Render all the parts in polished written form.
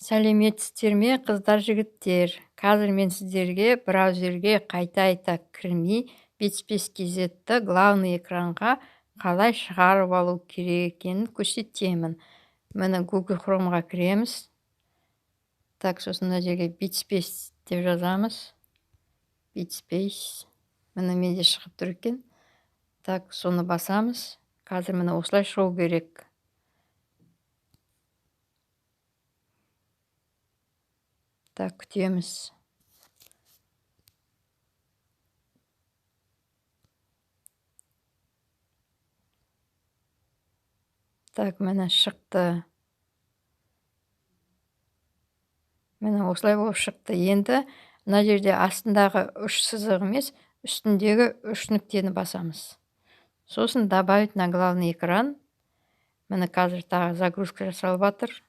Сәлеметсіздер ме, қыздар, жігіттер? Қазір мен сіздерге браузерге қайта-қайта кірмей, Bitspace KZ-ті главный экранға қалай шығарып алу керек екенін көрсетемін. Міне, Google Chrome'ға кіреміз. Так, сосын мына жерге Bitspace деп жазамыз. Bitspace. Міне, менде шығып тұр екен. Так, соны басамыз. Қазір, міне, осылай шығу керек. Так, күтеміз. Так, міне, шықты. Міне, осылай болып шықты. Енді мына жерде астындағы үш сызық емес, үстіндегі үш нүктені басамыз. Сосын «Добавить на главный экран». Міне, қазір тағы загрузка жасалып жатыр.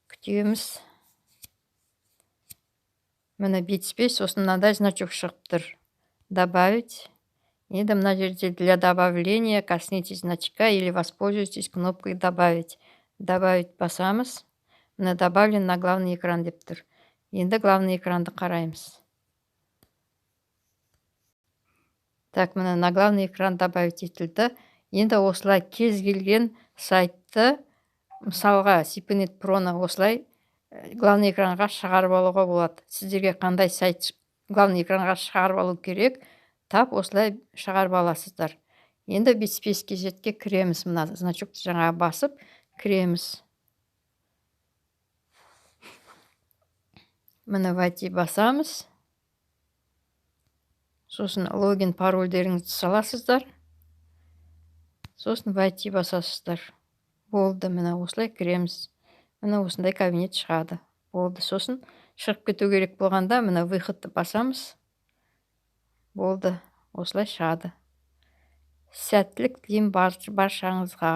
Күтеміз. Міне, Bitspace, сосын мынандай значок шығып тұр. Добавить. Енді мына жерде «Для добавления коснитесь значка или воспользуйтесь кнопкой добавить». Добавить басамыз. Міне, «Добавлен на главный экран» деп тұр. Енді главный экранды қараймыз. Так, міне, на главный экран добавить етілді. Енді осылай кез келген сайтты, мысалға, CPNet Pro'ны осылай главный экранға шығарып алуға болады. Сіздерге қандай сайт главный экранға шығарып алу керек, тап осылай шығарып аласыздар. Енді Bitspace KZ-ке кіреміз. Мына значокты жаңа басып кіреміз. Міне, «Войти» басамыз. Сосын логин, парольдеріңізді саласыздар. Сосын «Войти» басасыздар. Болды, міне, осылай кіреміз. Міне, осындай кабинет шығады. Болды. Сосын шығып кету керек болғанда, міне, выходты басамыз. Болды, осылай шығады. Сәттілік тілеймін баршаңызға.